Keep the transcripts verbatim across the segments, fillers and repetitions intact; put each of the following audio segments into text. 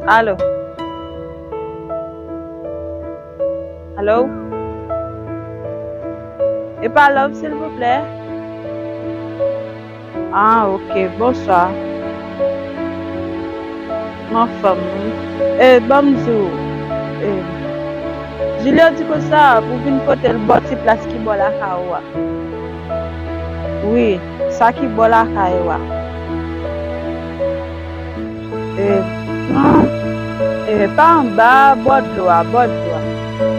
Alo? Alo? Epa Love, silvouplè? Ah, ok. Bonswa. M anfòm, wi. E, ban m di w. E, Julio di konsa, pou vin pote l bò ti plas ki bò lakay ou a. Wi, sa ki bò lakay ou a. E, non. E, pa anba, bò dlo a, bò dlo a.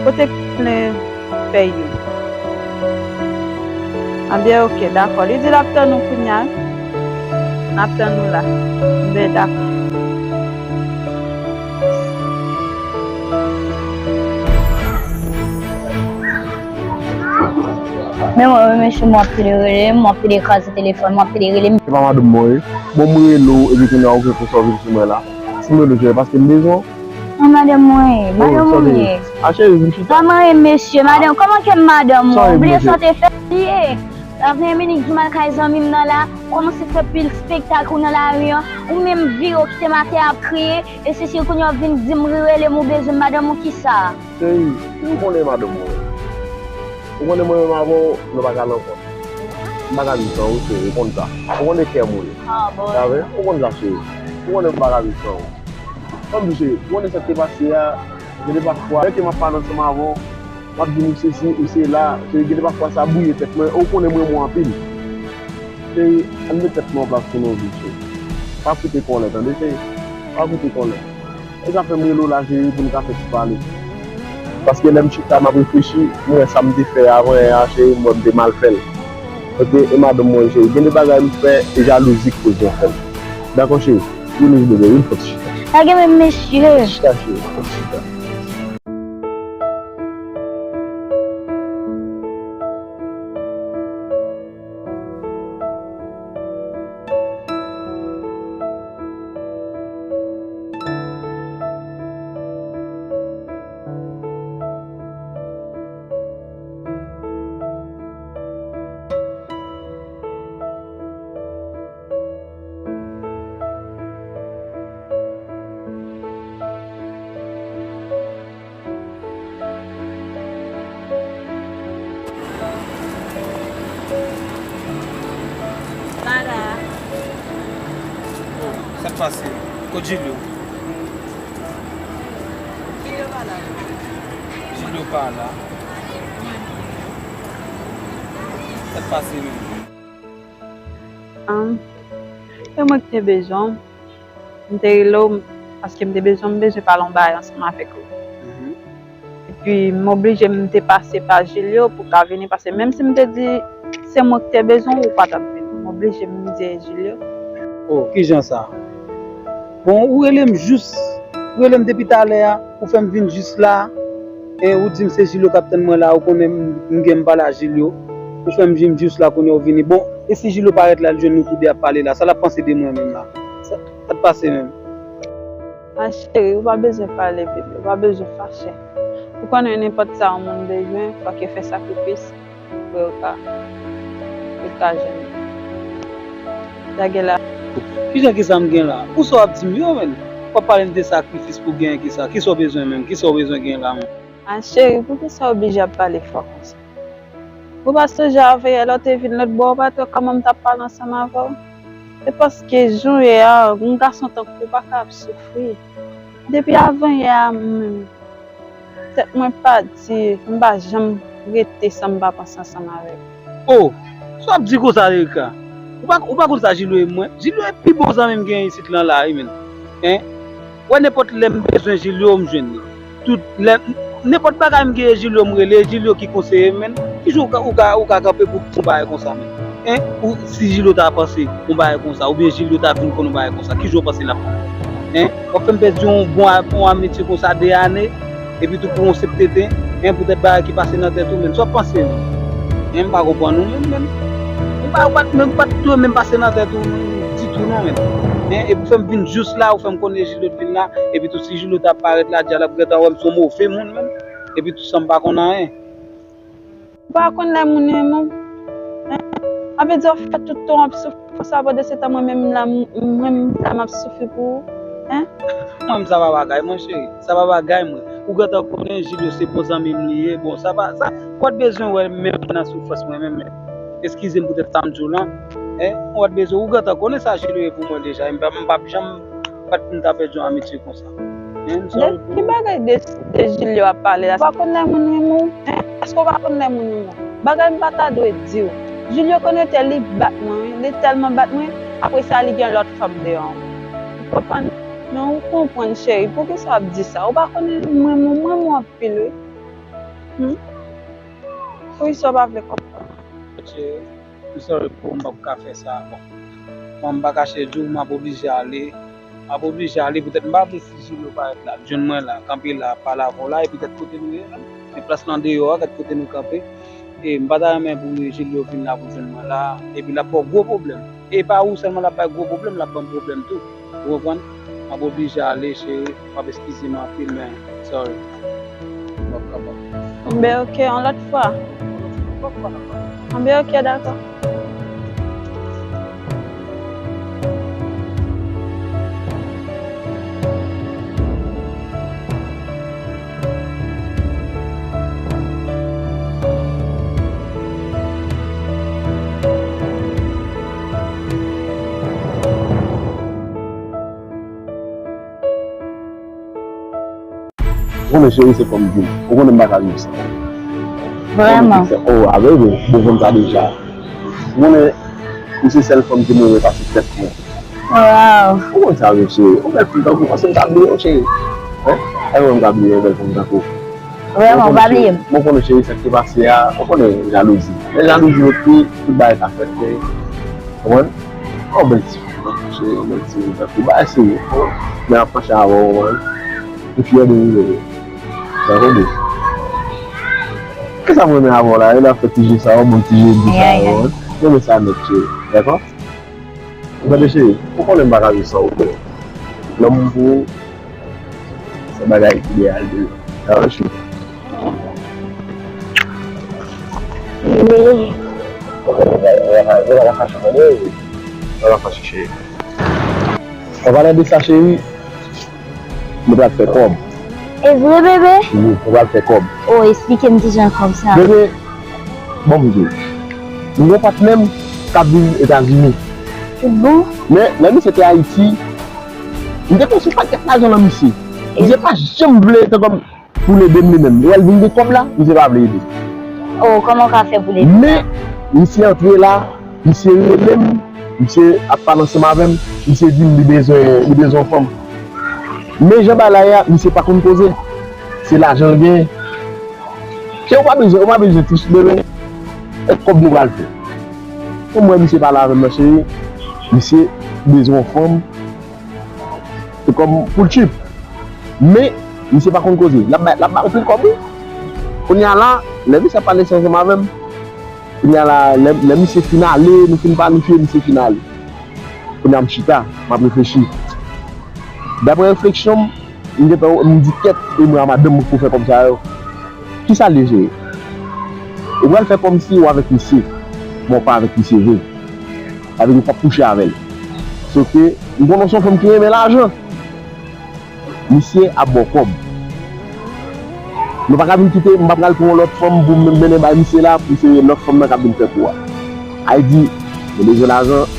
Kote k konnen fèy yo. Anbyen, ok, dakò. Li di l ap tann ou kounye a, wi. N ap tann ou la. Anbyen, dakò. Men mwen, men mesye, mwen ap pede rele, mwen ap pede kraze telefòn, mwen ap pede rele. Se pa madanm mwen ye. Bon, mwen rele w, epi kounye a ou gen pou sa w vin sou mwen la. Si mwen rele w, se paske m bezwen w. Nan madanm mwen ye, madanm mwen ye. A cheri, vin chita. Kòman ye, mesye? Madanm, kòman ke madanm mwen? Ou bliye sa w te fè? Li ye. Sa fè minik di m al kay zanmi m nan la, kòmanse fè pil spektak ou nan lari an. Ou menm vire w kite m atè ap kriye, e si se kounye a w vin di m ri rele m ou bezwen m, madanm ou kisa? Cheri, ou konnen madanm mwen ye. Ou konnen mwen menm avè w, nou pa ka nan kont. M pa ka viv san ou, cheri, ou konn sa. Ou konnen kè m ou ye. Sa vre? Ou konn sa, cheri. Ou konnen m pa ka viv san ou. Ban m di w, cheri, ou konnen sa k te pase a, gen de pafwa, lè ke m ap pale ansanm avè w, w ap di m ou sesi, ou sela, cheri, gen de pafwa sa bwouye tèt mwen, ou konnen m renmen w anpil. Cheri, ann met tèt nou an plas pou nou viv, cheri. Pa koute kòlè, tande, cheri. Pa koute kòlè. E sa fè m rele w la, cheri, pou n ka fè ti pale. Paske lè m chita, m ap reflechi, m wè sa m te fè avan yè a, cheri, m wè m te mal fè l. Ok, e madanm mwen, cheri, gen de bagay m fè, e jalouzi k koz mwen fè l. Dakò, cheri? Vini, vini, vini, vini, fò ti chita. Pa gen menm mesye. Chita, cheri, fò ti chita. Sa k pase? Kot Julio? Julio pa la. Julio pa la. Sa k pase menm? Ahn, e mwen ki te bezwen w. M te rele w paske m te bezwen, m bezwen pale yon bagay ansanm avèk ou. Mhm. Epi m oblije m te pase pa Julio pou w ka vini, paske menm si m te di se mwen ki te bezwen w, ou pa t ap vini. M oblije m di Julio. Oh, kijan sa? Bon, ou rele m jis, ou rele m depi talè a, ou fè m vin jis la, e ou di m se Julio k ap tann mwen la, ou konnen m, m gen m pale a Julio, ou fè m vin jis la kounye a ou vini. Bon, e si Julio parèt la, l jwenn nou toude ap pale la, sa l ap panse de mwen menm la? Sa, sa t pase menm? A cheri, ou pa bezwen pale, bebe, ou pa bezwen fache. Ou konnen nenpòt sa yon moun bezwen, fòk yo fè sakrifis pou yo ka, yo ka jwenn. Sa gen la. Kijan ki sa m gen la? Pou sa w ap di m yo, menn? W ap pale m de sakrifis pou genyen ki sa? Ki sa w bezwen menm? Ki sa w bezwen genyen la menm? A cheri, poukisa w oblije ap pale fò konsa? Ou pa sonje avanyè lè w te vin lòt bò, ou pa t wè kòman m t ap pale ansanm avè w? Se paske jan w ye a, yon gason tankou w pa ka ap soufri. Depi avanyè a menm, tèt mwen pa di, m pa janm rete san m pa panse ansanm avè w. Oh, sa w ap di konsa, Erika? Ou pa, ou pa konn sa Julio ye mwen? Julio e pi bon zanmi m genyen isit lan la, wi, menn. Hein? Wè, nenpòt lè m bezwen Julio, m jwenn li. Tout lè, nenpòt bagay m gen, e Julio m rele, e Julio ki konseye m, menn. Kijan ou ka, ou ka, ou ka kanpe pou di yon bagay konsa, menn? Hein? Ou, si Julio ta panse yon bagay konsa, oubyen Julio ta vin konn yon bagay konsa, kijan w panse l ap fè? Hein? W ap fè m pèdi yon bon a-, yon amitye konsa de ane, epi tou pou yon sèt tenten, hein, poutèt bagay ki pase nan tèt ou, menn. Sa w ap panse, menn? Hein, m pa konprann ou menm, menn. Ou pa, ou pa t, menm, ou pa t dwe menm pase nan tèt ou ditou, non, menn. Hein, epi w fè m vin jis la, ou fè m konnen Julio t vin la, epi tou si Julio ta parèt la, dyal ap gentan wè m se yon move moun, menn. Epi tou san m pa konn anyen. Ou pa konn lè moun renmen w. Hein? Sa vle di w ap fè tout tan w ap soufri konsa, pandan se tan mwen menm la, m-, mwen menm la m ap soufri pou ou. Hein? Mwen, sa pa bagay, mwen, cheri. Sa pa bagay, mwen. Ou gentan konnen Julio se bon zanmi m li ye. Bon, sa pa, sa, ou pa t bezwen wè menm nan soufrans mwen menm, men. Eskize m poutèt sa m di w lan. Hein? Ou pa t bezwen, ou gentan konnen sa Julio ye pou mwen deja. M pa, m p ap janm, pa t pou m ta pèdi yon amitye konsa. Hein? M sòri pou ou. De ki bagay de, de Julio ap pale la? Ou pa konn lè moun renmen w? Hein? Èske ou pa konn lè moun renmen w? Bagay m pa ta dwe di w. Julio Conete, li bat mwen, wi. Li tèlman bat mwen, apre sa, li gen lòt fanm deyò. Ou konprann? Men ou konprann, cheri, poukisa w ap di sa? Ou pa konnen mwen, mwen, mwen, mwen anpil, wi. Hmm? Poukisa w pa vle konprann? Cheri, m sòri pou ou, m p ap ka fè sa. Bon, mwen, m pa kache di w, m ap oblije ale. M ap oblije ale, poutèt m pa vle si Julio parèt la, jwenn mwen la, kanpe la, pale avè w la, epi tèt kote nou ye la. Men plas lan deyò a, gad kote nou kanpe. E m pa ta renmen pou Julio vin la pou jwenn mwen la, epi l ap ba w gwo pwoblèm. E pa ou sèlman l ap bay gwo pwoblèm, l ap ban m pwoblèm tou. Ou konprann? M ap oblije ale, cheri. W ap eskize m anpil, men sorry. M p ap kapab. Enben, oke, yon lòt fwa. Enben, oke, dakò. Ou konnen cheri se fanm di m. Ou konnen m pa ka viv san ou. Vrèman? Oh, a bebe, bon konn sa deja. Ou konnen, ou se sèl fanm ki renmen pase tèt mwen. Wow. Ou konn sa vre cheri. Ou bèl fanm tankou, paske m ka bliye w cheri. Hein? Èske m ka bliye yon bèl fanm tankou? Vrèman, ou pa bliye m. Mwen konnen cheri, sa ki pase a, ou konnen jalouzi. Men jalouzi yo pi, tout bagay ka fèt, men, ou konprann? Yon bèl ti fanm, cheri, yon bèl ti fanm tankou. Bagay serye, men ap fache avè w, ou konprann? M fyè de ou, bebe. Sa konn di. Kisa mwen renmen avè w la, e la fè ti je sa, yon bon ti je di sa, ou konprann? Mwen renmen sa nèt, cheri. Dakò? Ou tande cheri, ou konnen m pa ka viv san ou, frè. Lanmou pou ou, se bagay ideyal de. Sa va, cheri? Ou pa ka fache, tande? Ou pa ka fache, cheri. An palan de sa, cheri, nou pral fè kòb. E vre, bebe? Wi, nou pral fè kòb. O, esplike m kijan kòb sa. Bebe, bon, m di w. M gen patnè m k ap viv Etazini. Tout bon? Men, lè misye te Ayiti, m te konn sou pakèt lajan nan misye. Misye pa janm vle, tankou pou l ede m li menm. Lè l vin gen kòb la, misye pa vle ede. O, kòman w ka fè pou l ede? Men, misye antre la, misye rele m, misye ap pale ansanm avè m, misye di m li bezwen, li bezwen yon fanm. Men jan bagay la ye a, misye pa konn koze. Se lajan l genyen. Cheri, ou pa bezwen, ou pa bezwen tris, bebe. E kòb nou pral fè. Ou wè misye pale avè m nan, cheri. Misye bezwen yon fanm. Se kòm pou l tchip. Men, misye pa konn koze. L ap bay, l ap bay anpil kòb, wi. Kounye a la, lè misye ap pale sa ansanm avè m, kounye a la, lè, lè misye fin ale, nou fin planifye, misye fin ale. Kounye a m chita, m ap reflechi. Daprè refleksyon m, m gentan, m di kèt, e mwen a madanm mwen pou fè kòb sa yo. Kisa l ye, cheri? Ou pral fè kòmsi ou avèk misye, men w pa avèk misye vre. Sa vle di w p ap kouche avè l. Sof ke m konnen w se yon fanm ki renmen lajan. Misye ap ba w kòb. Nou pa ka vin kite, m pa pral pran yon lòt fanm pou m mennen bay misye la, pou se lòt fanm nan k ap vin fè kou a. Ay di, nou bezwen lajan,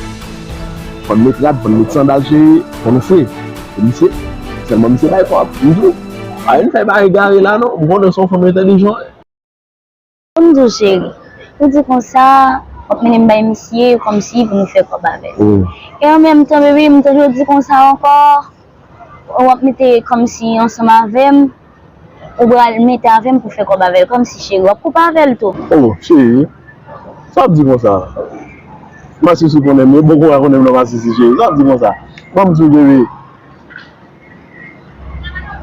fò n met rad, fò n met sandal, cheri, fò nou fre. E misye, sèlman misye bay kòb. M di w, pa vin fè bagay egare la non, m konnen w se yon fanm entèlijan. Pou m di w cheri, ou di konsa, w ap mennen m bay misye kòmsi pou nou fè kòb avè l. Wi. E an menm tan, bebe, m tande w di konsa ankò, w ap mete kòmsi ansanm avè m, ou pral mete avè m pou fè kòb avè l, kòmsi cheri, w ap koupe avè l tou. O, cheri, sa w ap di konsa? Masisi konnen m, bon kou a konnen m nan masisi, cheri, sa w ap di konsa? Ban m di w, bebe.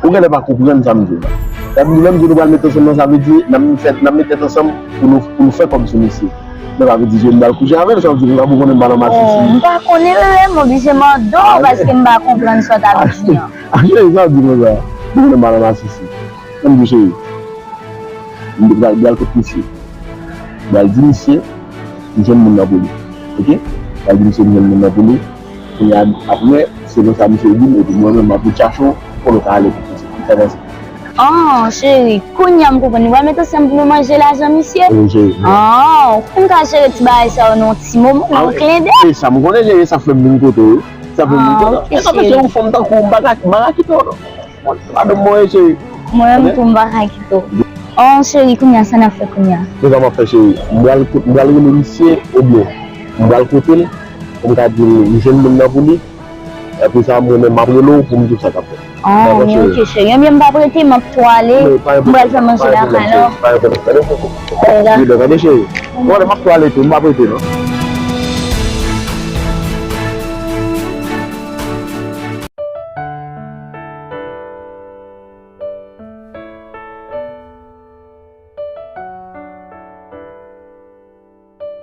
Ou genlè pa konprann sa m di w la. Sa m di w, lè m di w nou pral met ansanm nan, sa vle di n ap fè, n ap met tèt ansanm pou nou, pou nou fè kòb sou misye. Men pa vle di je m pral kouche avè l, sa vle di nou pa pou konnen m pa nan masisi. O, m pa konnen, bebe, m oblije mande w paske m pa konprann sa w t ap di an. A, cheri, sa w di konsa? Ou konnen m pa nan masisi. Sa m di w, cheri? M pral, pral kot misye. M pral di misye m jwenn moun nan pou li. Oke? M pral di misye m jwenn moun nan pou li. Kounye a, apre, selon sa misye di m, epi mwen menm, m ap vin chache w, kote w ka ale pou koze. Sa pase. Oh, cheri, kounye a m konprann. Ou pral met ansanm pou nou manje lajan misye? Wi, cheri. Oh, ou konn ka jere ti bagay sa yo nan yon ti moman, nan yon klen dèy. E sa m konnen, cheri, sa fè m vin kote w, wi. Sa fè m vin kote w. E sa fè, cheri, ou fanm tankou w, m pa ka, m pa ka kite w, non. Madanm mwen, cheri. Mwen menm tou, m pa ka kite w. Oh, cheri, kounye a, sa n ap fè kounye a? Men sa m ap fè, cheri. M pral, m pral rele misye, oubyen m pral kote l, pou m ka di l, m jwenn moun nan pou li. Apre sa, mwen menm, m ap rele w pou m di w sa k ap fèt. Oh, men ok, cheri. Ebyen, m p ap rete, m ap tou ale. M pral fè manje lakay la. Pa gen pwoblèm, cheri. Pa gen pwoblèm. Tande, tande, cheri. Bon, m ap tou ale tou, m p ap rete, non.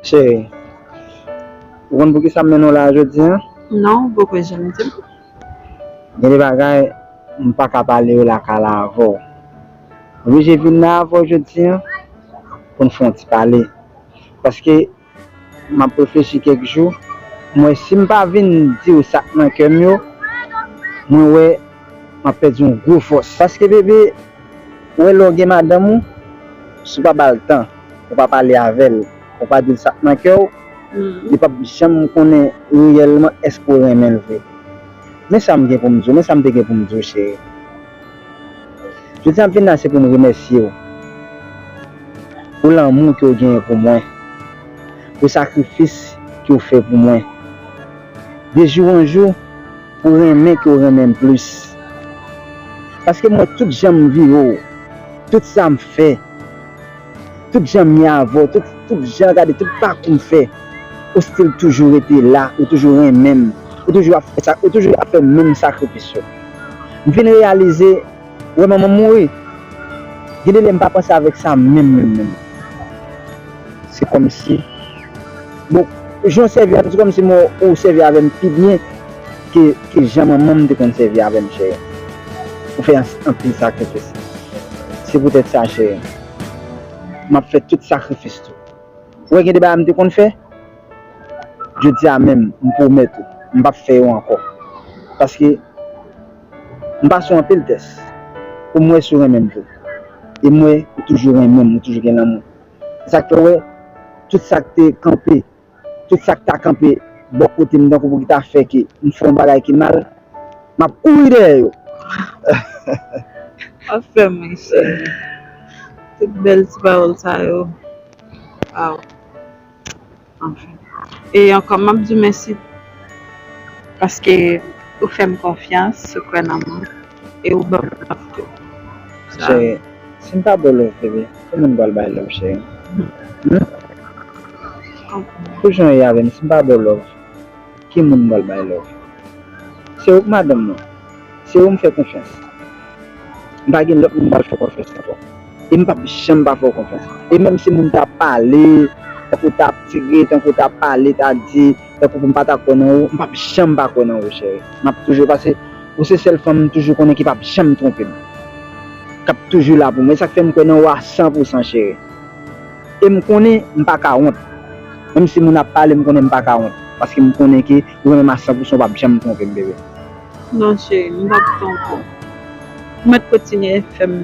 Cheri, ou konn poukisa m mennen w la jodi a? Non, ou poko janm di m. Gen de bagay m pa ka pale yo lakay la avè w. M oblije vin la avè w jodi a pou n fè yon ti pale. Paske m ap reflechi kèk jou, m wè si m pa vin di w sa k nan kè m yo, mwen wè m ap pèdi yon gwo fòs. Paske bebe, ou wè lè w gen madanm ou, si w pa ba l tan, ou pa pale avè l, ou pa di l sa k nan kè w, li p ap janm konnen reyèlman èske w renmen l vre. Men sa m gen pou m di w, men sa m te gen pou m di w, cheri. Jodi a m vin la se pou m remèsye w pou lanmou ke w genyen pou mwen, pou sakrifis ke w fè pou mwen. De jou an jou, pou renmen ke w renmen m plis. Paske m wè tout jan m vire w, tout sa m fè, tout jan m ye avè w, tout, tout jan, gade, tout pakou m fè, ou still toujou rete la, ou toujou renmen m, ou toujou ap fè sa, ou toujou ap fè menm sakrifis yo. M vin reyalize, wè manman m mouri, gen de lè m pa panse avèk sa menm, menm, menm. Se kòmsi, bon, jan w sèvi avè m, se kòmsi mwen, ou sèvi avè m pi byen ke, ke jan manman m te konn sèvi avè m, cheri. Ou fè an-, anpil sakrifis. Se poutèt sa, cheri, m ap fè tout sakrifis tou. Ou wè gen de bagay m te konn fè, jodi a menm, m pwomèt ou, m p ap fè yo ankò. Paske m pase yon anpil tès pou m wè si w renmen m vre. E m wè ou toujou renmen m, ou toujou gen lanmou. Sa k fè w wè, tout sa k te kanpe, tout sa k ta kanpe bò kote m, tankou pou ki ta fè ke m fè yon bagay ki mal, m ap kouri dèyè yo. W ap fè m ri, cheri. Tout bèl ti pawòl sa yo. Waw. Anfen. E ankò, m ap di w mèsi. Paske ou fè m konfyans, ou kwè nan mwen. E ou ban m love tou. Sa. Cheri, si m pa ba w love, bebe, ki moun pral bay love, cheri? Hmm? Pou jan w ye avè m, si m pa ba w love, ki moun m pral bay love? Se ou k madanm mwen. Se ou m fè konfyans. M pa gen lòt moun m pral fè konfyans ankò. E m p ap janm pa fè w konfyans. E menm si moun ta pale, tankou ta ap tire, tankou ta pale, ta di, tankou pou m pa ta kwè nan ou, m p ap janm pa kwè nan ou, cheri. M ap toujou, paske ou se sèl fanm m toujou konnen ki p ap janm twonpe m. K ap toujou la pou mwen. E sa k fè m kwè nan ou a san pou san, cheri. E m konnen m pa ka wont. Menm si moun ap pale, m konnen m pa ka wont. Paske m konnen ke ou renmen m a san pou san, ou p ap janm twonpe m, bebe. Non, cheri, m p ap twonpe w. M mèt kontinye fè m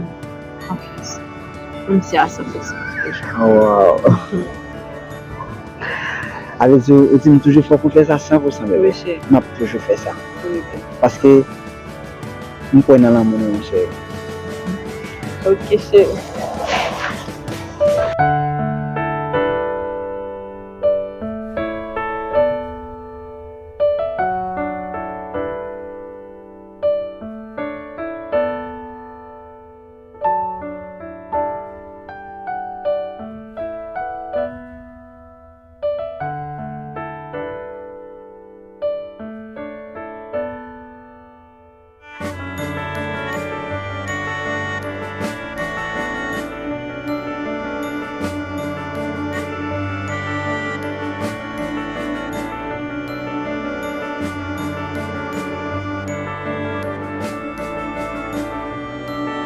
konfyans. Menm si a san pou san. Wow. Sa vle di, ou di m toujou fè w konfyans a san pou san, bebe. Wi, cheri. M ap toujou fè sa. Wi, bebe. Paske m kwè nan lanmou nou, cheri. Ok, cheri.